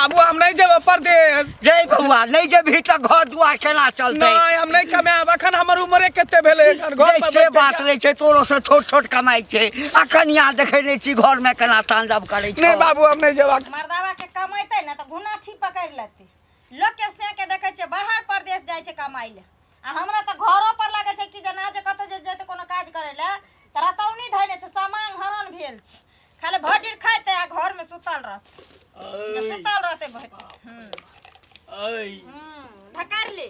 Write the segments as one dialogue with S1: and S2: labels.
S1: बाबू हम नहीं जेबै परदेश।
S2: रे बौआ, नहि जेबही तऽ घर दुआर केना चलतै?
S1: नहीं, हम नहीं कमाएब, अखन हमर उमरे कते भेलै, एखन घर
S2: रे,
S1: पर
S2: से
S1: बैठ के
S2: बात नहि छै, तोरो से छोट छोट कमाइ छै आ कनिया देखै नहि छी घर में केना तांडव करै छै।
S1: नहीं बाबू, हम नहीं जेबै।
S3: मर्दावा के कमेतै ने तऽ घुनाठी पकड़ि लेतै। लोक के से के देखै छियै बाहर परदेश जाइ छै कमाइ लए, आ हमरा तऽ घरो पर लागै छै कि जेना जे कतौ जे जेतै कोनो काज करै लए तऽ रतौनी धैने छै, सामान हरण भेल छै, खाली भरि दिन खैतै आ घर में सुतल रहतै, जे सुतल रहतै भरि दिन। ढकार ले,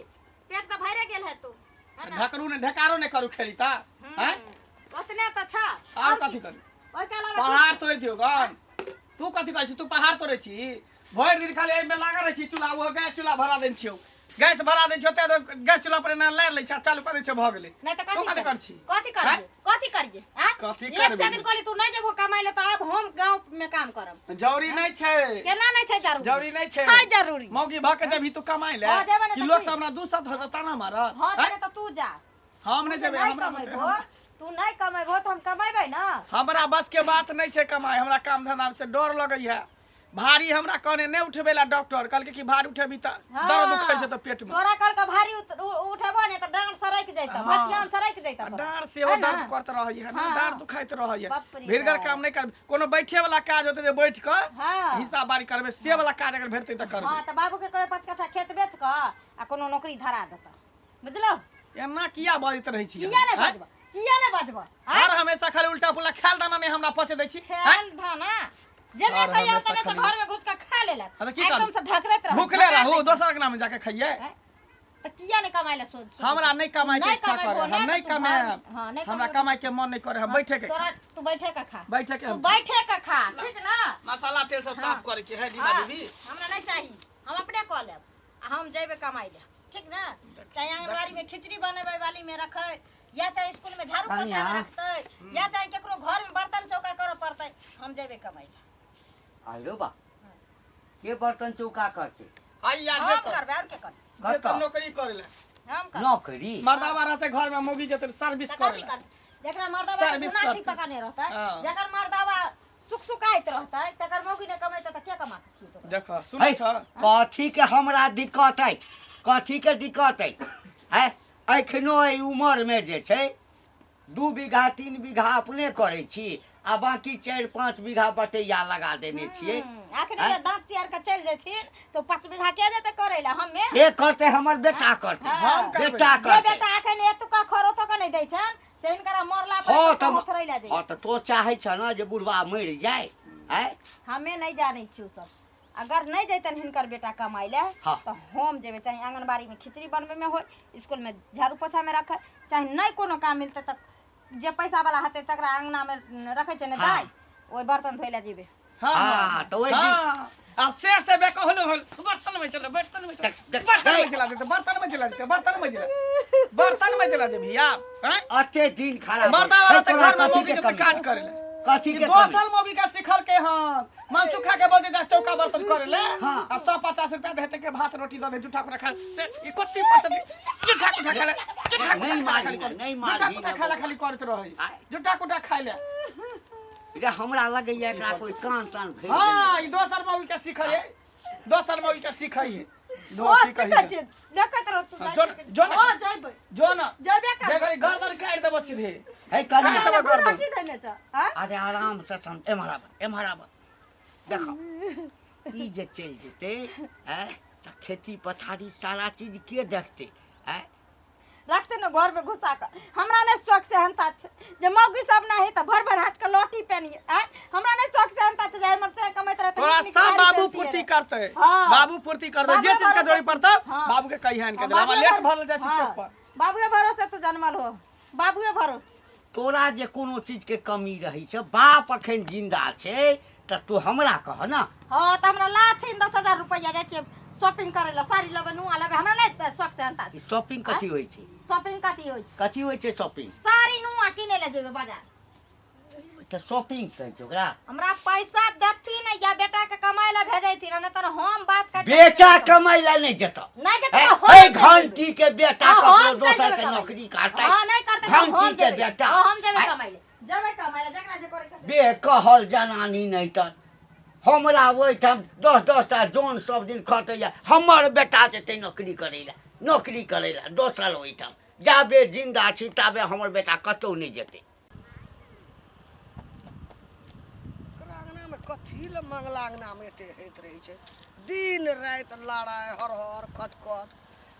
S3: पेट तऽ भरे गेल है तू, है ना?
S1: ढकरू ने ढकारो ने करू खेली ता हैं?
S3: ओतने तऽ छ।
S1: और कथी करू?
S3: ओहिके अलावा
S1: पहाड़ तोड़ि दियौ गन। तू कथी कहै छी? तू पहाड़ तोड़ै छी? भरि दिन खाली एहिमे लागल रहै छी, चूल्हा ओ गैस चूल्हा भरा देने छियौ, गैस भरा दै छियौ, ओते गैस चूल्हा पर एना लारि लै छै आ चालू कऽ दै छै, भऽ गेलै।
S3: नहीं तो
S1: तू
S3: कथी
S1: कथी
S3: करियै?
S1: कर छी?
S3: कथी करियै?
S1: हैं?
S3: कथी करियै? हैं?
S1: कथी
S3: एक
S1: करबै?
S3: दिन कहली तू नहीं जेबहो कमाइ ले तऽ आब हम गाँव में काम करब।
S1: जरूरी नहीं छै।
S3: केना नहीं छै जरूरी?
S1: जरूरी नहीं छै।
S3: है जरूरी।
S1: मौगी भऽ के जबही तू कमाइ ले
S3: हाँ, जेबै ने
S1: कि
S3: तऽ
S1: लोक
S3: की?
S1: सब हमरा दू शब्द हंसत, ताना मारत।
S3: हाँ,
S1: हैं?
S3: तेरे तऽ तू जा।
S1: हम नहीं
S3: तू
S1: जेबै,
S3: नहीं
S1: हमरा
S3: कमेबहो, तू नहीं कमेबहो तऽ हम कमेबै ना।
S1: हमरा बस के बात नहीं छै कमाइ, हमरा काम धंधा से डर लगै है। भारी हमरा कहने नहीं उठबे ला डॉक्टर, कहलकै कि भारी उठेबी तऽ
S3: हाँ।
S1: दर्द उखड़ि जेतौ पेट में।
S3: तोरा कहलकै भारी उठेबो ने तऽ डाँड़ सरकि जैतौ,
S1: हाँ।
S3: भचियान सरकि जैतौ तोरा।
S1: डाँड़ सेहो
S3: है ना?
S1: दर्द करत रहै है ना,
S3: हाँ।
S1: डाँड़ दुखाइत रहै है।
S3: बाप रे
S1: भिरगर
S3: बाप।
S1: काम नहीं करबै, कोनो बैठे वाला काज होतै जे बैठ कऽ
S3: हाँ।
S1: हिसाब बारी करबै, से वाला काज अगर भेटतै तऽ करबै।
S3: हाँ, तऽ बाबू के कहबै 5 कट्ठा खेत बेच कऽ आ कोनो नौकरी धरा देतौ, बुझलौ?
S1: एना किया बजैत रहै छी
S3: किया नहि
S1: अहाँ?
S3: बजबऽ? किया नहि बजबऽ? आँय?
S1: हर हमेशा खाली उल्टा पुल्टा ख्याल दाना नहीं हमरा पचे दै छी। आँय?
S3: खेल धाना जेने
S1: हर
S3: से आयल
S1: हमेशा
S3: तने से
S1: खाली।
S3: घर में घुस के खा लेलक।
S1: हाँ, तऽ की
S3: एकदम
S1: करबै?
S3: से ढकलैत रहू,
S1: भूखले
S3: ढका
S1: रहू,
S3: दैत
S1: दोसर अंगना में जाके खइयै।
S3: आँय? तऽ किया नहि कमाइ लए सोच?
S1: हमरा नहि कमाइ के
S3: नहि
S1: इच्छा
S3: कमेबहो
S1: करे,
S3: ने
S1: हम
S3: तऽ
S1: नहि
S3: तू घर-
S1: कमाएब।
S3: हाँ, नहि
S1: हमरा
S3: कमेबहो।
S1: कमाइ के मन नहि करे, हम बैठे के
S3: तोरा
S1: खा।
S3: तू बैठे के खा।
S1: बैठे के
S3: तू
S1: हम
S3: बैठे के खा, ठीक ना?
S1: मसाला तेल सब साफ करे के है दीदा
S3: हाँ,
S1: दीदी।
S3: हमरा नहि चाही, हम अपने कऽ लेब आ हम जेबै कमाइ लए, ठीक ना? चाहे आंगनबाड़ी में खिचड़ी बनेबै वाली में रखै, या चाहे स्कूल में झाड़ू पोछा में
S2: कनिया।
S3: रखतै, या चाहे केकरो घर में बर्तन चौका करऽ पड़तै, हम जेबै कमाइ लए।
S2: आलो बा, के बर्तन चौका करते?
S1: आइया
S3: हम
S1: जेतै।
S3: करबै, और के करतै?
S1: जेतै
S2: कतऽ?
S1: नौकरी करे लए।
S3: हम करबै।
S2: नौकरी?
S1: मर्दाबा रहतै घर में, मौगी जेतै सर्विस
S3: तऽ
S1: करे
S3: कथी
S1: लए।
S3: करतै? जकरा मर्दाबा के
S1: सर्विस
S3: गुना ठीक
S1: करतै।
S3: पका नहि रहतै,
S1: हाँ।
S3: जकर मर्दाबा सुख सुखाइत रहतै, तकर मौगी नहि कमेतै तऽ के कमा के खिएतै ओकरा?
S1: देख, सुनै
S2: है,
S1: छ?
S2: कथी के हमरा दिक्कत है? कथी के दिक्कत है? है, एखनो एहि उमर में जे छै 2 बीघा 3 बीघा अपने करै छी आ बाकी 4-5 बीघा बटैया लगा देने छियै।
S3: अखने
S2: आँय?
S3: जे दाँत चियार के चलि जेथिन तऽ 5 बीघा के जेतै करै लए? हमे?
S2: के करतै? हमर बेटा करतै।
S3: हाँ।
S1: हम करबै।
S2: बेटा
S3: जे
S2: करतै।
S3: बेटा अखन एतुका खर ओतुका नहि दै छनि से हिनकरा मरला पर
S2: हँ,
S3: पैसा
S2: तब
S3: ओथरै लए जाइ।
S2: हँ, तऽ तों चाहै छह ने जे बुढ़बा मरि जाय? आँय?
S3: हमे नहि जानै छी सब। अगर नहि जैतन हिनकर बेटा कमाइ लए
S2: हाँ।
S3: तऽ हम जेबै, चाहे आंगनबाड़ी में खिचड़ी बनबै में होय, स्कूल में झाड़ू पोछा में रखै, चाहे नहि कोनो काम मिलतै तऽ जे पैसा वाला हेतै तकरा अंगना में रखै छै ने
S2: हाँ।
S3: दाइ, ओहि बर्तन धोइ लए जेबै।
S1: हाँ,
S2: हाँ, तऽ ओहि दिन-
S1: हाँ। आब शेर से बेक होलो होल, बर्तन में चलो, बर्तन में चलो,
S2: देख, देख,
S1: बर्तन में
S2: देख।
S1: चला देते, बर्तन में चला देते, बर्तन में चला, बर्तन में चला जेबही आब, हैं?
S2: अते दिन खराब
S1: मर्दा वाला
S2: है,
S1: तऽ
S2: तोरा
S1: घर में
S2: कथी
S1: मौगी
S2: के
S1: जेतै
S2: कमी
S1: काज
S2: छौ?
S1: करे ले।
S2: कथी
S1: ई
S2: के कमी?
S1: दोसर मौगी के सिखल के हन मनसुखा के बोलते जा चौका बर्तन करे ले।
S2: हाँ।
S1: आ 150 रुपया देते के भात रोटी दे दे जूठा कुटा खा से ई कत्ती पचत जूठा कुटा खा ले, जूठा कुटा
S2: नहीं
S1: खा
S2: मारही
S1: खाली
S2: ना,
S1: कर।
S2: नहीं
S1: जूठा
S2: मारही
S1: कुटा
S2: ना
S1: खाला
S2: बौआ।
S1: खाली करत रहै,
S2: आय।
S1: जूठा कुटा खाय ले।
S2: रे हमरा लगैया एकरा कोई कान तान भरि
S1: हाँ, ई दोसर मौगी के सिखै है, दोसर मौगी के सिखै है।
S3: ओ सिखै छै, देखैत रह तू।
S1: हाँ, जो- जो ना।
S3: हां, जेबै।
S1: जो ना।
S3: जेबे कर।
S1: जे घड़ी गर्दन काटि देबो सीधे।
S2: हे कनिया।
S1: काटि देबो गर्दन।
S3: रोटी देने छ? हां?
S2: अरे आराम से सम, एम्हर आब, एम्हर आब। देखो, ई जे चलि जेतै आँय, तऽ खेती पथारी सारा चीज के देखतै आँय?
S3: रखते ने घर में घुसा कर। हमरा नहीं शौक सेहनता छै जे मौगी सब नहीं तऽ भर भर हाथ के लौटी पहनिए। आँय, हमरा नहीं शौक सेहनता छै जे हमर से कमाइत रहतै,
S1: तोरा
S3: नीक नीक
S1: सब
S3: साड़ी
S1: बाबू
S3: पहिनतियै
S1: पूर्ति
S3: रे।
S1: करतै।
S3: हाँ।
S1: बाबू पूर्ति करतै, जे
S3: बाबू
S1: चीज के
S3: भरोसे-
S1: जरूरी पड़तौ
S3: हाँ।
S1: बाबू के कहिहन के
S3: हाँ,
S1: देबै। हमरा
S3: बाबूए
S1: लेट
S3: भर-
S1: भरल जाइ छै
S3: हाँ।
S1: चौक पर।
S3: बाबूए भरोसे तू जनमल हो, बाबूए भरोसे।
S2: तोरा जे कोनो चीज के कमी रहै छै, बाप अखन जिंदा छै तऽ तू हमरा कह ना।
S3: हाँ, तऽ हमरा लाथिन 10,000 रुपैआ, जाइ छियै शॉपिंग करै लए, साड़ी लेबै, नुआ लेबै। हमरा नहि तऽ शौक सेहनता छै।
S2: ई शॉपिंग कथी होइ छै?
S3: शॉपिंग कथी होइ छै?
S2: कथी होइ छै शॉपिंग?
S3: साड़ी नुआ किनै लए जेबै बाजार।
S2: तऽ शॉपिंग कहै छै ओकरा?
S3: हमरा पैसा देथिन या बेटा के कमाइ लए भेजैथिन, नहि तऽ हम बात काटि
S2: बेटा कमाइ लए नहि जेतौ।
S3: नहि जेतौ
S2: हे,
S3: तऽ हम
S2: हे
S3: चलि जेबै।
S2: घंटी के बेटा
S3: हाँ,
S2: ककरो
S3: हम चलि
S2: दोसर
S3: जेबै
S2: के
S3: कमाइ।
S2: नौकरी काटतै।
S3: हाँ, नहि करतै तऽ हम
S2: घंटी के
S3: जेबै।
S2: बेटा।
S3: हाँ, हम जेबै
S2: आँय,
S3: कमाइ लए, जेबै कमाइ लए, जकरा जे करै के
S2: बे कहल जनानी नहि तऽ हमरा ओहिठाम दस दस टा जन सब दिन खटैया, हमर बेटा जेतै नौकरी करै लए, नौकरी करै लए दोसर ओहिठाम। जाबे जिन्दा छी ताबे हमर बेटा कतहु नहि जेतै।
S4: एकरा अङ्गनामे कथी लए मंगला अङ्गनामे एते होइत रहै छै? दिन राति लड़ाइ हरहर खटखट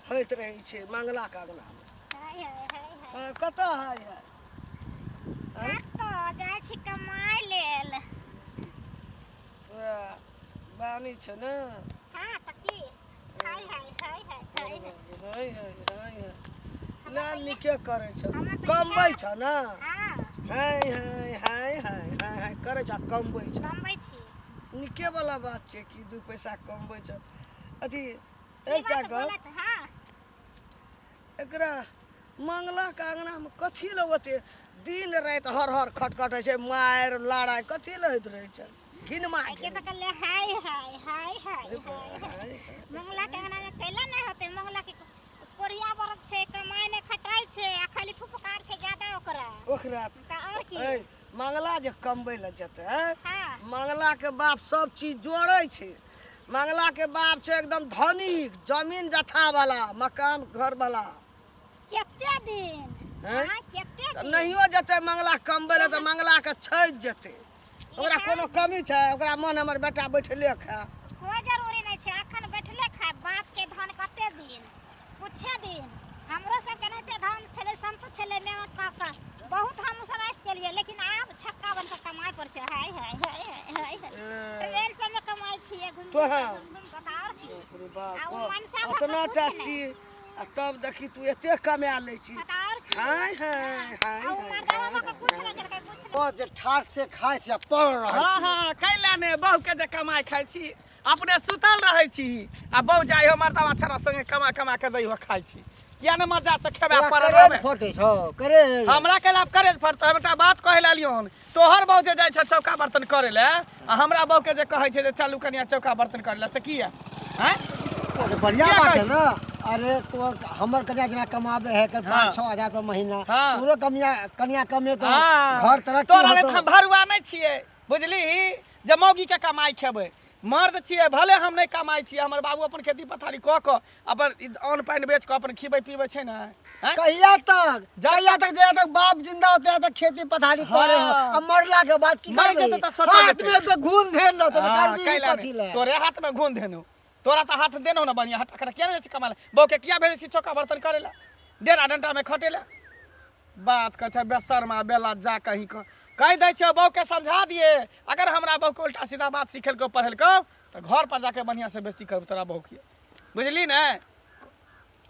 S4: होइत रहै छै मंगलाके अङ्गनामे। हँ, कतऽ हाय हाय?
S3: कतऽ जाइ छी कमाइ लेल?
S4: वएह बानी छै ने।
S3: हँ तऽ की, हाय हाय हाय हाय हाय
S4: हाय हाय हाय हाय। ना नीके करै छ, कमबै छ ने।
S3: हँ।
S4: हाय हाय हाय हाय हाय हाय करै छ, कमबै छ।
S3: कमबै छी।
S4: नीके वाला बात छै कि दू पैसा कमबै छ। अथी
S3: ई
S4: एकटा
S3: बात
S4: गप
S3: बोलत। हँ।
S4: एकरा मंगलाके अङ्गनामे कथी लए ओते दिन राति हर हर खटखट होइ छै, मारि लड़ाइ कथी लए होइत रहै छै? घिनमा
S3: के तऽ कहले हाय हाय हाय हाय हाय हाय। मंगला के अंगना में कैला नहि होतै? मंगला के कोरिया बरत छै, कमाइ नहि खटाइ छै आ खाली फुफकार छै ज्यादा ओकरा।
S4: ओकरा
S3: तऽ आओर की?
S4: ऐ मंगला जे कमबै लए जेतै,
S3: हँ,
S4: मंगलाके बाप सब चीज जोड़ै छै। मंगलाके बाप छै एकदम धनिक, जमीन जथा वाला, मकान घर वाला।
S3: कते दिन?
S4: हैं?
S3: हाँ, कते
S4: तऽ
S3: दिन?
S4: नहियो जेतै मंगला कमबै लए तऽ मंगलाके छजि जेतै। ओकरा कोनो कमी छै? ओकरा मन हमर बेटा बैठले खाय।
S3: कोइ जरूरी नहि छै अखन बैठले खाय। बाप के धन कते दिन? कुछे दिन। हमरो सबके एनाहिते धन छलै, सम्पत्ति छलै, मेहनत कऽ कऽ बहुत हम सब ऐश केलियै, लेकिन आब छक्का बन कऽ कमाइ पर छै। हाय हाय हाय हाय हाय हाय। ट्रेन सबमे कमाइ छियै घुमि
S4: तो हाँ।
S3: घुमि घुमि कऽ, तऽ आओर की?
S4: बाप रे बाप।
S3: आ ओ मनसा भऽ कऽ
S4: ओतना टा
S3: कुछ नहि।
S4: छी आ तब देखी तू एते कमा लै छी।
S3: हाँ, तऽ आओर की?
S4: हाय हाय हाय।
S3: आ ओ
S4: हाय
S3: मर्दावा भऽ कऽ कुछ नहि केलकै, कुछ नहि।
S5: ओ जे ठाठ से खाइ छी आ पड़ रहल
S1: हाँ
S5: छी।
S1: हाँ, कैला ने बहू के जे कमाइ खाइ छी, अपने सुतल रहै छी आ बहू जाइ हो मर्दावा छड़ा संगे कमा कमा के दै हो, खाइ छी। किया ने मर्दा से खेबे
S5: तोरा
S1: पड़ल
S5: करेज
S1: रहबे?
S5: फटै छौ करेज?
S1: हमरा कैला आब करेज फटतै? हम एकटा बात कहै लए एलियौ हन। तोहर बहू जे जाइ छै चौका बर्तन करे लए आ हमरा बहू के जे कहै छै जे चलू कनिया चौका बर्तन करे लए, से किया? आँय?
S5: अरे बढ़िया
S1: किया
S5: बात
S1: कहै
S5: है ना। अरे तो हमर कनिया जेना कमाबे है कर 5-6 हजार रुपया महीना,
S1: हाँ।
S5: तोरो कमिया कनिया कमे तो
S1: हाँ।
S5: घर तरक्की
S1: तोरा
S5: होतो।
S1: हम भरुआ नहि छियै, बुझली, जे मौगी के कमाइ खेबै। मर्द छियै, भले हम नहि कमाइ छियै, हमर बाबू अपन खेती पथारी कऽ कऽ अपन ई अन्न पानि बेच कऽ अपन खिबै पीबै छै ने, आँय?
S5: कहिया तक?
S1: जब
S5: कहिया तक? जहिया तक बाप जिंदा होते तक खेती पथारी करे हो।
S1: हाँ।
S5: आ मरला के बाद की
S1: मरि
S5: करबे?
S1: जेतै तऽ सोचल
S5: हाथ
S1: जेतै।
S5: में तो घून धेन रहतौ तऽ
S1: हाँ,
S5: करबी
S1: कैला
S5: कथी
S1: नहि?
S5: ले?
S1: तोरे हाथ में घून देनू? तोरा तऽ हाथ देनौ ने बढ़िया हटा खटा। किया नहि जाइ छै कमाइ लए? बहू के किया भेजै छी चौका बर्तन करे लए, डेरा डंटा में खटे लए? बात कहै छै बेशर्मा बेला जा कहीं कऽ। कहि दै छियौ, बहू के समझा दिए, अगर हमरा बहू के उल्टा सीधा बात सिखेलकौ पढ़ेलकौ तऽ घर पर जाके बढ़िया से बेइज्जती करबौ तोरा बहू के, बुझली ने?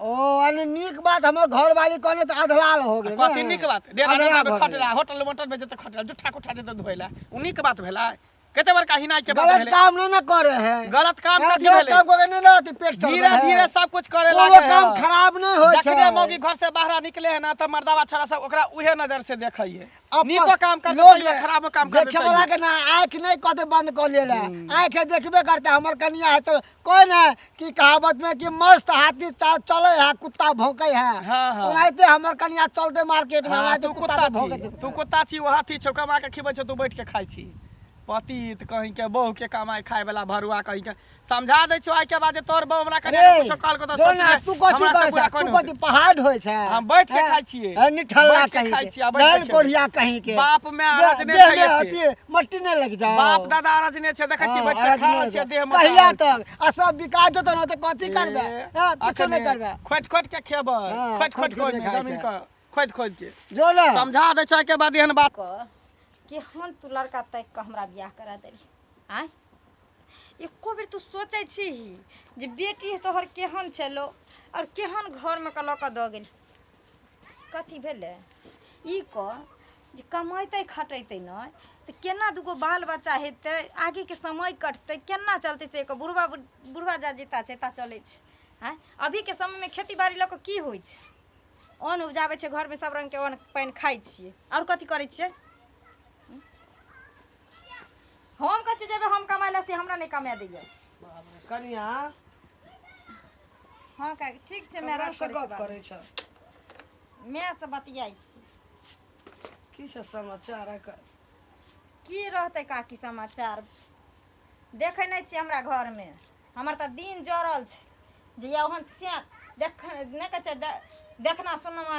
S5: ओ अने नीक बात हमर घरवाली कहने तऽ अधलाल हो गेल।
S1: कथी नीक बात? डेरा
S5: अधलाह
S1: डंटा में
S5: भऽ
S1: खटला
S5: गेलै।
S1: होटल मोटल में जेतै खटला, जुट्ठा कुट्ठा जेतै धोए ला, ओ नीक बात भेलै? कते बड़का हिनाइ के बात
S5: गलत
S1: भेलै।
S5: काम नहीं ना करे है।
S1: गलत काम
S5: हाँ,
S1: कथी
S5: गलत
S1: भेलै?
S5: काम करे नहीं ना अथी पेट चलबै
S1: धीरे
S5: है।
S1: धीरे सब कुछ करे
S5: कोनो
S1: लागे है।
S5: काम खराब नहीं होइ छै।
S1: जखने मौगी घर से बाहर निकले है ना तऽ मर्दावा छड़ा सब ओकरा उहे नजर से देखै है।
S5: अपन
S1: नीको काम करते
S5: लोग
S1: तैयो, खराबो काम करते
S5: देखे वाला
S1: तैयो।
S5: के ना आँख नहीं कते बंद कर लेल है, आँख देखबे करते। हमर कनिया है तो कोई ना कि कहावत में कि मस्त हाथी चले है कुत्ता भौंके है।
S1: हाँ, हाँ।
S5: ओनाहिते हमर कनिया चलते मार्केट में,
S1: हाँ,
S5: ओनाहिते
S1: तू
S5: कुत्ता
S1: कुत्ता
S5: के भौंके।
S1: छी, तू कुत्ता छी, ओ हाथी छौ, कमा के खिबै छौ, तू बैठ के खाइ छी। पतित कहीं के, बहू के कमाई खाए वाला भरुआ कहीं के। समझा दै छियौ, आइ के बाद जे तोहर बहू हमरा कनिया के
S5: रे,
S1: कुछो कहलको तऽ
S5: जो
S1: सोच
S5: ना,
S1: ले,
S5: तू कथी
S1: हमरा से
S5: करै
S1: बुरा
S5: छै?
S1: कोइ
S5: तू
S1: नहि
S5: कथी पहाड़ होइ छै?
S1: हम बैठ के
S5: हैं?
S1: खाइ छियै।
S5: हैं, निठल्ला
S1: बैठ के
S5: कहीं
S1: खाइ
S5: के,
S1: छियै, आ बैठ के
S5: बैल
S1: खेबै।
S5: कोढ़िया कहीं के।
S1: बाप में अरजने
S5: देह
S1: छै
S5: में
S1: एते।
S5: अथी मट्टी नहि लागि जाओ।
S1: बाप दादा अरजने छै, देखै छियै बैठ के
S5: अरज
S1: खा
S5: नहि
S1: रहल छियै,
S5: होइ।
S1: देह मोटा
S5: कहिया
S1: रहल छै।
S5: तक आ सब विकास जेतौ ने तऽ कथी करबै?
S1: ए,
S5: हैं, किछो नहि
S1: अखने
S5: करबै।
S1: खोटि खोटि के खेबै।
S5: हाँ,
S1: खोटि खोटि
S5: खोटि खोटि
S1: के
S5: के खाइ
S1: जमीन
S5: छै।
S1: के खोटि खोटि के।
S5: जो ने।
S1: समझा दै छै के बाद एहन बात
S3: कऽ केहन तू लड़का ताकि कऽ हमरा बियाह करा देली? आँय, एको बेर तू सोचै छीही जे बेटी तोहर केहन छलो आओर केहन घरमे कऽ लऽ कऽ दऽ गेली? कथी भेलै ई कह जे कमेतै खटेतै नहि तऽ केना दूगो बाल बच्चा हेतै, आगेके समय कटतै केना, चलतै से कह? बुढ़बा बुढ़बा जा जेता छै ता चलै छै। आँय, अभीके समयमे खेती बाड़ी लऽ कऽ की होइ छै? अन्न उपजाबै छै घरमे, सब रङ्गके अन्न पानि खाइ छियै, आओर कथी करै छियै? हम कहै छियै जेबै हम कमाइ लए, से हमरा नहि कमाए दैए।
S4: कनिया।
S3: हँ काकी, ठीक छै। माय
S4: ककरा से
S3: करै
S4: गप करै छ?
S3: मायसँ बतियाइ छी।
S4: की छै समाचार एकर?
S3: की रहतै काकी समाचार? देखै नहि छियै हमरा घरमे हमर तऽ दिन जरल छै जे या ओहन से देख नहि कहै छै देखना सुनना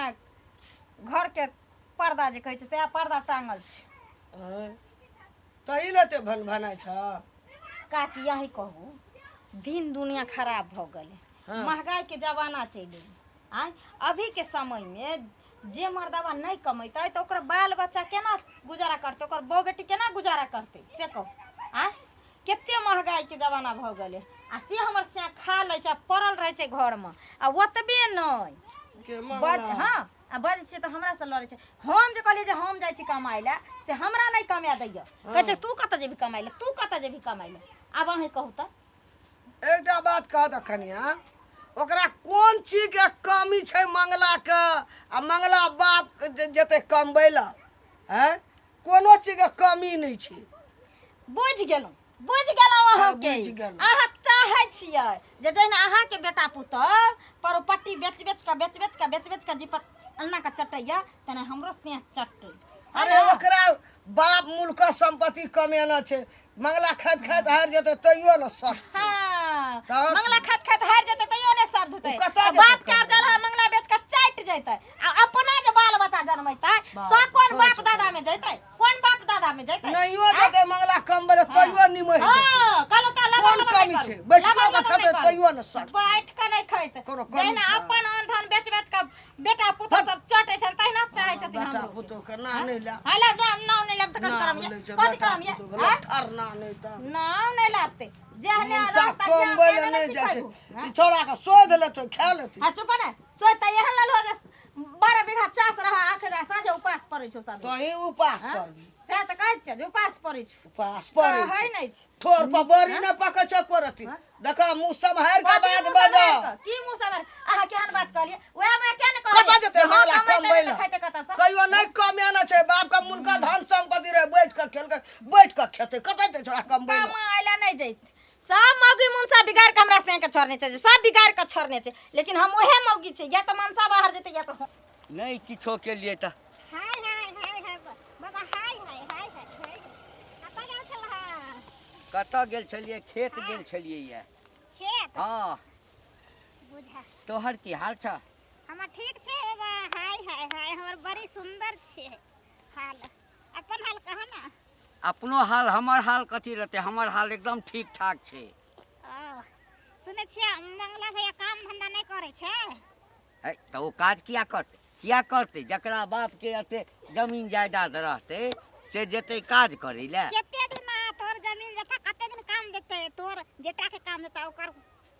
S3: घरके पर्दा जे कहै छै सएह पर्दा टाँगल छै।
S4: आँय, तही लए एते भन भनाइ छ।
S3: काकी यही कहू, दिन दुनिया खराब भऽ गेलै।
S4: हाँ।
S3: महगाइके जमाना चलि गेलै। आँय, अभीके समयमे जे मर्दाबा नहि कमेतै तऽ ओकर बाल बच्चा केना गुजारा करतै, ओकर बहु बेटी केना गुजारा करतै से कहू। आँय, कते महगाइके जमाना भऽ गेलै आ से हमर से खा लै छै आ पड़ल रहै छै घरमे आ ओतबे नहि
S4: के
S3: बज
S4: मंगला?
S3: हँ, आ बजै छियै तऽ हमरासँ लड़ै छै। हम जे कहलियै जे हम जाइ छी कमाइ लए, से हमरा नहि कमाए दैए। कहै छै तू कतऽ जेबही कमाइ लए, तू कतऽ जेबही कमाइ लए। आब अहीँ कहू तऽ।
S4: एकटा बात कह दऽ कनिया, ओकरा कोन चीजके कमी छै मंगलाके? आ मंगला बाप जेतै कमबै लए? आँय, कोनो चीजके कमी नहि छै।
S3: बुझि गेलहुँ, बुझि गेलहुँ। अहाँके
S4: बुझि गेलहुँ।
S3: अहाँ चाहै छियै जे जहिना अहाँके बेटा पुतोह परोपट्टी बेच बेच कऽ, बेच बेच कऽ, बेच बेच कऽ जीपर एना कऽ चटैया, तेना हमरो सेह चटै।
S4: अरे, ओकरा बाप मुल्क संपत्ति कमेना छै। मंगला खाइत खाइत हारि जेतै तैयो ने सठ।
S3: हाँ।
S4: तऽ-
S3: मंगला खाइत खाइत हारि जेतै तैयो ने सर देतै।
S4: ओ कतऽ
S3: आ
S4: जेतै
S3: बाप के
S4: कमाइ?
S3: अर्जल है मंगला बेच कऽ चाटि जेतै आ अपना जे बाल बच्चा जनमेतै
S4: बाप,
S3: तऽ कोन
S4: कोन
S3: बाप
S4: छै?
S3: दादा में जेतै? कोन बाप दादा में जेतै?
S4: नहियो जेतै मंगला कमबै लए तैयो निमहि जेतै।
S3: हाँ, कहलहुँ तऽ लबर
S4: कोन
S3: लबर
S4: कमी
S3: नहि
S4: छै?
S3: करू।
S4: बैठियो
S3: लबर
S4: कऽ
S3: लबर
S4: खेतै
S3: नहि करू।
S4: तैयो ने सठ।
S3: बैठ कऽ नहि खैत।
S4: कोनो कमी
S3: जहिना
S4: छै?
S3: अपन अन्न धन बेच बेच कऽ बेटा पुतोह सब चटै छनि तहिना चाहै छथिन
S4: बेटा
S3: हमरो।
S4: पुतोह के नाम नहि ले।
S3: हाय ला, नाम नहि लेब तऽ कथी
S4: नाम
S3: करम ये?
S4: लै छै
S3: कथी
S4: बेटा
S3: करम ये?
S4: पुतोह के
S3: आँय?
S4: लठर ना नहि तऽ
S3: नाम नहि लाते जेहने
S4: मुसा
S3: रहता
S4: कमबै
S3: ज्ञान
S4: लए
S3: तेहने
S4: नहि
S3: ने
S4: जाइ छै।
S3: सिखेबू।
S4: ई छौड़ा के शोध लेतै, खा लेतै।
S3: आ चुप ने, सोच तऽ एहन लल हो जे 12 बीघा चास रहा, आखिर साँझे उपास पड़ै छौ सब।
S4: तहीं उपास करबी।
S3: सएह तऽ कहै छियै जे उपास पड़ै छौ।
S4: उपास पड़ै
S3: कहै
S4: छै।
S3: नहि छै।
S4: ठोर पर बड़ी नहि पकै छै करती। देख, मुँह सम्हारि के
S3: कथी
S4: बात
S3: मुँह
S4: बज।
S3: सम्हारि कऽ? की मुँह सम्हारि? अहाँ केहन बात कहलियै? उएह मे किया ने
S4: कतऽ
S3: कहलियै
S4: जेतै
S3: जे हम
S4: मंगला
S3: कमेतै
S4: कमबै
S3: नहि तऽ
S4: लए?
S3: खैतै कतऽसँ?
S4: कहियो नहि कमेना छै। बाप के मुनका धन संपत्ति रहे, बैठ के खेलकै, बैठ के खेतै। कतऽ जेतै छोड़ा कमबै लए?
S3: कमाइ लए नहि जैत। सब मौगी मुनसा बिगाड़ के हमरा संग के छोड़ने छै, सब बिगाड़ के छोड़ने छै, लेकिन हम ओहे मौगी छै, या तऽ मनसा बाहर जेतै या तऽ हम।
S2: नहि किछो केलियै तऽ
S6: हाय हाय हाय हाय बाबा, हाय हाय हाय हाय हाय। कतऽ गेल छलह?
S2: कतऽ गेल छलियै? खेत गेल छलियै यऽ।
S6: खेत?
S2: हँ।
S6: बुझा।
S2: तोहर की हाल छ?
S6: हमर ठीक छै बाबा, हाय हाय हाय। हमर बड़ी सुंदर छै हाल। अपन हाल कह ने।
S2: अपनो हाल, हमर हाल कथी रहतै? हमर हाल एकदम ठीक ठाक छै।
S6: ओ, सुनै छियै मंगला भैया काम धंधा नहि करै छै?
S2: है तऽ ओ काज किया करतै? किया करतै? जकरा बापके एते जमीन जायदाद रहतै से जेतै काज करै लए?
S6: कते दिन आ तोहर जमीन जथा कते दिन काम देतै? तोहर बेटा के काम देतै, ओकर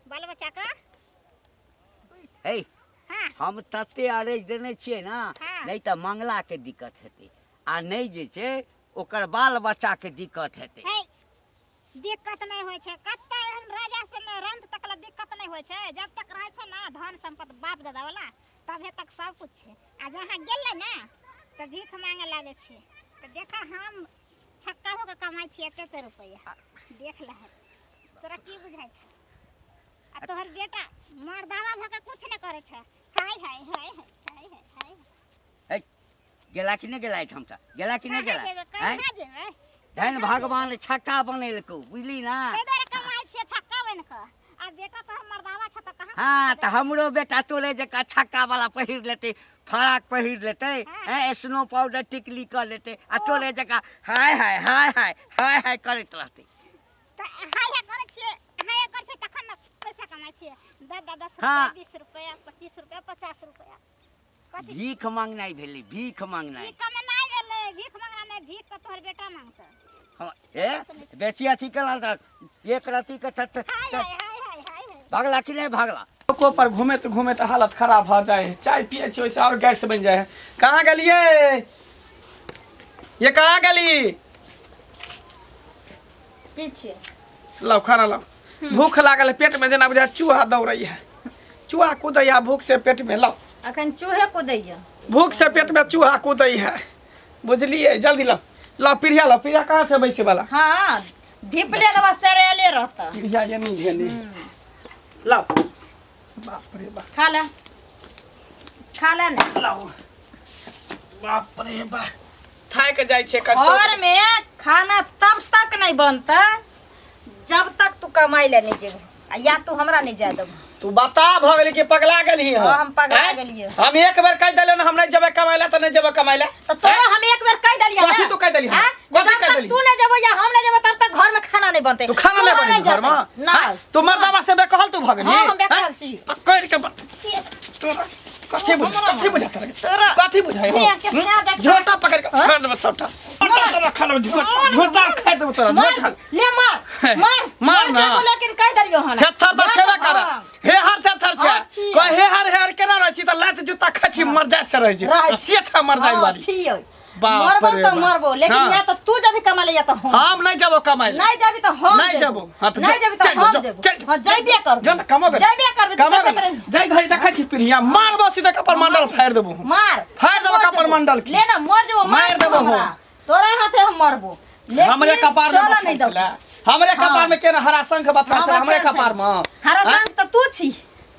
S6: बाल बच्चा के?
S2: हे।
S6: हाँ।
S2: हम तते अरेज देने छियै ने।
S6: हाँ।
S2: नहि तऽ मंगलाके दिक्कत हेतै आ नहि जे छै ओकर बाल बच्चाके दिक्कत हेतै।
S6: हे, दिक्कत नहि होइ छै। कत्ता एहन राजा से ने रंत तक ला दिक्कत नहि होइ छै। जब तक रहै छै ने धन संपत्ति बाप दादा वाला, तबे तक सब कुछ छै। आ जहाँ गेलै ने तऽ भीख मांगे लागै छै। तऽ देखा, हम छक्का होके कमाइ छियै एते एते रुपैआ, देख लह, तोरा की बुझाइ छै? आ तोहर बेटा मर्दावा भऽ के कुछ नहि करै छै। हाय हाय हाय हाय हाय हाय हाय।
S2: है, गेला कि नहि गेला एहिठामसँ? गेला कि नहि
S6: कहाँ
S2: गेला?
S6: जेबै?
S2: आँय?
S6: कहाँ जेबै?
S2: धन भगवान छक्का बनेलकौ, बुझली ना?
S6: ताहि दुआरे कमाइ छियै छक्का बनि कऽ। आ बेटा तोहर मर्दावा छ तऽ कहाँ?
S2: हाँ, तऽ हमरो बेटा तोरे जकाँ छक्का वाला पहिर लेतै, फराक पहिर लेतै।
S6: हाँ।
S2: हैं, स्नो पाउडर टिकली कऽ लेतै आ तोरे जकाँ हाय हाय हाय हाय हाय हाय करैत रहतै।
S6: तऽ हाय हाय करै छियै, हाय हाय करै छियै तखन ने पैसा कमाइ छियै। दस दस 10
S2: हाँ।
S6: रुपैआ, 20 रुपैआ, 25 रुपैआ, 50 रुपैआ, कथी?
S2: भीख मांगनाइ भेलै, भीख मांगनाइ।
S6: भीख कमेनाइ भेलै, भीख मांगना नहि। भीख तऽ तोहर बेटा मांगतै।
S2: हाँ, ए बेसी अथी केला तऽ एक रत्ती के छत
S6: हाय हाय हाय हाय हाय हाय।
S2: भगला कि नहि भगला?
S1: चौको पर घूमैत घूमैत हालत खराब भऽ जाइ है। चाय पियै छी ओहिसँ आओर गैस बनि जाइ है। कहाँ गेलियै ये? कहाँ गेली?
S3: की छियै?
S1: लाओ खाना लाओ, भूख लागल है। पेट में जेना बुझाय चूहा दौड़ै है, चूहा कूदै है भूख से पेट में। लाओ।
S3: अखन चूहे कुदैया।
S1: भूख से पेट में चूहा कूदै है, बुझलियै? जल्दी लाओ, लाओ पीढ़िया लाओ। पीढ़िया कहाँ छै बैसे वाला?
S3: हाँ, ढिपले देबा सरेले रहता।
S1: पीढ़िया ये नहीं ये नहीं, लाओ। बाप रे बाप।
S3: खा ले, खा ले ने।
S1: लाओ। बाप रे बाप, थाकि जाइ छै कच्चो।
S3: घर में खाना तब तक नहीं बनता जब तक तू कमाई ले नहीं जेबो आ या तू हमरा नहीं जाय देबो।
S1: तू बता भ गेली कि पगला गेली हम?
S3: हाँ, हम पगला
S1: आँय?
S3: गेलियै।
S1: हम एक बेर कहि देलियै ने हम नहीं जेबै कमाइ ला तऽ नहीं जेबै कमाइ ला।
S3: तो तोरा हम एक बेर कहि देलियै
S1: कथी
S3: ना?
S1: तू कहि देलही हमरा?
S3: हाँ?
S1: कथी
S3: जब
S1: कहि
S3: तक
S1: देलही?
S3: तू नहीं जेबो या हम नहीं जेबो तब तक घर में खाना नहीं बनते।
S1: तू खाना नहीं बनेबी घर में?
S3: ना।
S1: आँय? तू मर्दाबा से बेकहल तू भ गेली?
S3: हाँ, हम बेकहल
S1: आँय?
S3: छी।
S1: पकड़ के तोरा कथी बुझ कथी बुझा तोरा
S3: तोरा
S1: कथी बुझाइ हो
S3: सिया के सिया देख।
S1: झोटा पकड़ के खा देबो सबटा। झोटा तोरा खा लेबो, झोटा झोटा खा देबो तोरा
S3: मार
S1: झोटा।
S3: ले मार मार
S1: मार ना।
S3: जेबो, लेकिन कहि देलियो हन
S1: थेथर तऽ छेबे कर
S3: हाँ।
S1: हे हर थेथर छै।
S3: हाँ, छी।
S1: कह हे हर हे हर केना रहै छी तऽ लात जुत्ता खाइ छी मर जाय से रहै छी
S3: रहै
S1: तऽ से छै मर जाय
S3: हाँ,
S1: वाली।
S3: छियै।
S1: बाप
S3: मरबो
S1: रे
S3: तो
S1: बाप।
S3: मरबो लेकिन
S1: हाँ।
S3: या तो तू जब कमा ले या तो हम।
S1: हम नहीं जबो कमाइ ले।
S3: नहीं जाबी तो हम
S1: नहीं जबो। हाँ तो
S3: नहीं
S1: जा-
S3: जाबी तो
S1: चल
S3: हम
S1: जो,
S3: जेबो।
S1: चल जो।
S3: हाँ जइबे करबो।
S1: जो ना कमो कर।
S3: जइबे करबो,
S1: कमो
S3: तू
S1: कर।
S3: करबे।
S1: जाय घड़ी देखै छी पिरिया मारबो सीधे कपर मंडल फाड़ि देबो हम।
S3: मार
S1: फाड़ि देबो
S3: मर
S1: कपर
S3: जेबो।
S1: मंडल के।
S3: ले ना मर जेबो
S1: मार देबो हम।
S3: हमरा। तोरा हाथे हम मरबो लेकिन
S1: हमरे कपार में
S3: चल
S1: बथायल
S3: नहीं देबो।
S1: छलै। हमरे कपार में केना हरा शंख बथायल छलै हमरे कपार में।
S3: हरा
S1: आँय?
S3: शंख तऽ तू छी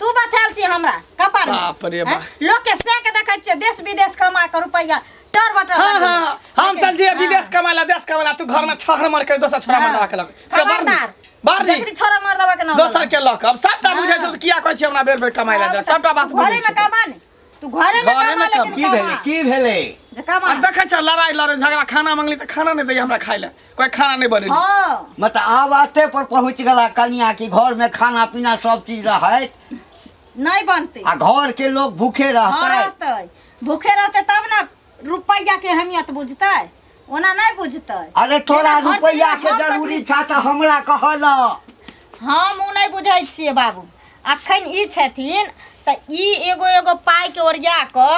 S3: तू बथायल छी हमरा कपार में।
S1: बाप रे
S3: आँय?
S1: बाप।
S3: लोक के से के देखै छियै देश विदेश कमा के रुपैया टर बटर
S1: हाँ
S3: लगेने
S1: हाँ
S3: छी।
S1: हम चल जिए
S3: हाँ।
S1: विदेश कमाला देश कमाला तू घर में छहर मर के दोसर छोरा
S3: हाँ।
S1: मरदबा के लग से बाहर नी
S3: खबरदार।
S1: बाहर नी
S3: जकरी छोरा मरदबा के नाम
S1: दोसर
S3: लऽ।
S1: के लक अब सबटा बुझै छौ तऽ किया कहै छी हमरा बेर बेर कमाइ ला सबटा बात
S3: तू घरे
S1: बुझै
S3: में
S1: छी।
S3: कमा ने तू घरे में
S1: घरे
S3: कमा
S1: में
S3: लेकिन
S2: की भेलै
S3: कमा
S2: की भेलै
S3: जे कमा
S1: आ देखै छ लड़ाई लड़े झगड़ा खाना मंगली तऽ खाना नहि दैया हमरा खाइ लए कोई खाना नहि बनेली
S3: हाँ
S2: मतलब आब आते पर पहुँच गेला कनिया कि घर में खाना पीना सब चीज रहत
S3: नहीं बनते
S2: आ घर के लोग भूखे
S3: हाँ
S2: रहते
S3: रहते भूखे रहते तब ना रुपैया के अहमियत बुझतै ओना नहीं बुझतै
S2: अरे तोरा
S3: जेना घर
S2: रुपैया
S3: चलेला,
S2: के
S3: हम
S2: जरूरी
S3: तकली-
S2: छा तऽ हमरा कहल
S3: हम ओ नहि बुझै छियै बाबू अखन ई छथिन तऽ ई एगो एगो पाइके ओरिया कऽ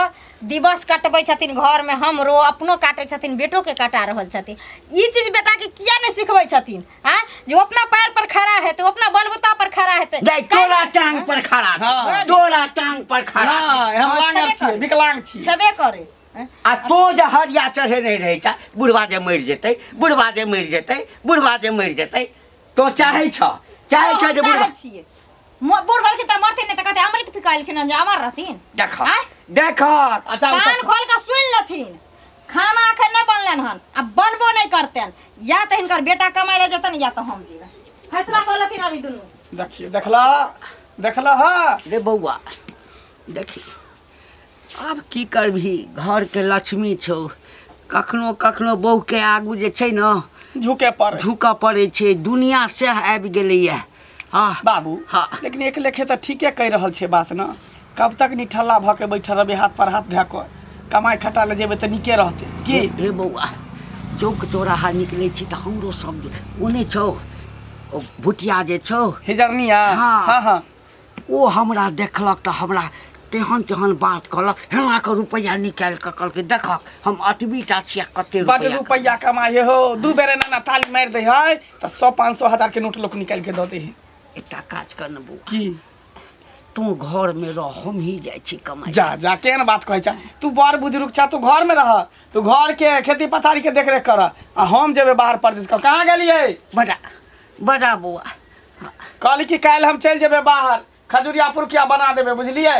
S3: दिवस कटबै छथिन घरमे हमरो अपनो काटै छथिन बेटोके कटा रहल छथिन ई चीज बेटाके किया नहि सिखबै छथिन आँय जे ओ अपना पैर पर खड़ा हेतै ओ अपना बलबुता पर खड़ा हेतै
S2: नहीं तोरा टांग पर खड़ा छै
S1: हाँ।
S2: तोरा टांग पर खड़ा छै
S1: नहि हम
S3: हाँ,
S1: लांगर
S3: छेबे
S1: छियै
S3: करै।
S1: विकलांग छियै
S3: छेबे करै आँय?
S2: आ तो जे हरिया चढ़े नहीं रहै छ बुढ़वा जे मरि जेतै बुढ़वा जे मरि जेतै बुढ़वा जे मरि जेतै तो चाहै छ चाहै छ जे
S3: हम
S2: बुढ़वा
S3: चाहै छियै बूढ़ भेलखिन तऽ मरथिन नहि तऽ कहतै अमृत पिकालखिन हन जे अमर रहथिन
S2: देख
S3: आँय?
S2: देख
S1: अच्छा ओ
S3: कान
S1: सब-
S3: खोल कऽ सुनि लेथिन खाना अखन नहि बनलनि हन आ बनबो नहि करतनि या तऽ हिनकर बेटा कमाइ लए जेतनि या तऽ हम जेबै फैसला कऽ लेथिन अभी दुनू
S1: देखियौ देखला देखला हा
S2: रे बौआ देखी आब की करबही घरके लक्ष्मी छौ कखनो कखनो बहुके आगू जे छै ने
S1: झुके पर
S2: झुकऽ पड़ै छै दुनिया सएह आबि गेलैए हँ
S1: बाबू
S2: हाँ।
S1: लेकिन एक लेखे तऽ ठीके कहि रहल छै बात ने कब तक निठल्ला भऽ के बैठल रहबै हाथ पर हाथ धए कऽ कमाइ खटा लए जेबै तऽ नीके रहतै की
S2: रे बौआ चौक चौराहा निकलै छी तऽ हमरो सब ओ नहि छौ ओ भुटिया जे छौ
S1: हिजरनिया
S2: हाँ।
S1: हाँ हाँ
S2: ओ हमरा देखलक तऽ हमरा तेहन तेहन बात कहलक हेना कऽ रुपैआ निकालि कऽ कहलकै देखक हम अतबी टा छियै कते
S1: बड
S2: रुपैआ
S1: रुपैआ कमाइ हो दू बेर एना एना ताली मारि दै है तऽ 100 500 हजार के नोट लोक निकालि के दऽ दै है
S2: एकटा काज कर ने बौआ
S1: की
S2: तू घरमे रह हम ही जाइ छी कमाइ
S1: जा जा केहन बात कहै छ तू बड़ बुजुर्ग छ तू घर में रह तू घर के खेती पथारी के देखरेख कर आ हम जेबै बाहर परदेश कहाँ गेलियै
S2: बजा बजा बौआ
S1: कहली कि काल्हि हम चलि जेबै बाहर खजुरिया पुरकिया बना देबै बुझलियै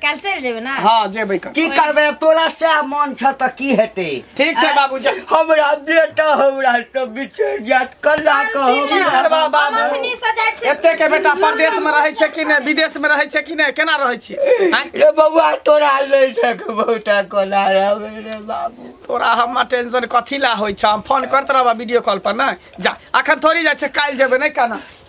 S3: काल्हि चलि जेबै ने
S1: हाँ जेबै कर
S2: की करबै तोरा सएह मन छ तऽ की हेतै
S1: ठीक छै बाबू जा
S2: हमरा बेटा हमरा सब बिछड़ि जायत कन्ना कऽ
S1: की करबा बाबू
S3: अखनी से जाइ छी
S1: एते के बेटा परदेश में रहै छै कि नहि विदेश में रहै छै कि नहि केना रहै छै आँय?
S2: रे बौआ तोरा नहि देखबौ तऽ कोना रहबै रे बाबू
S1: तोरा हमर टेंशन कथी ला होइ छै हम फोन करैत रहबा वीडियो कॉल पर नहि जा अखन थोड़ी जाइ छै काल्हि जेबै नहि केना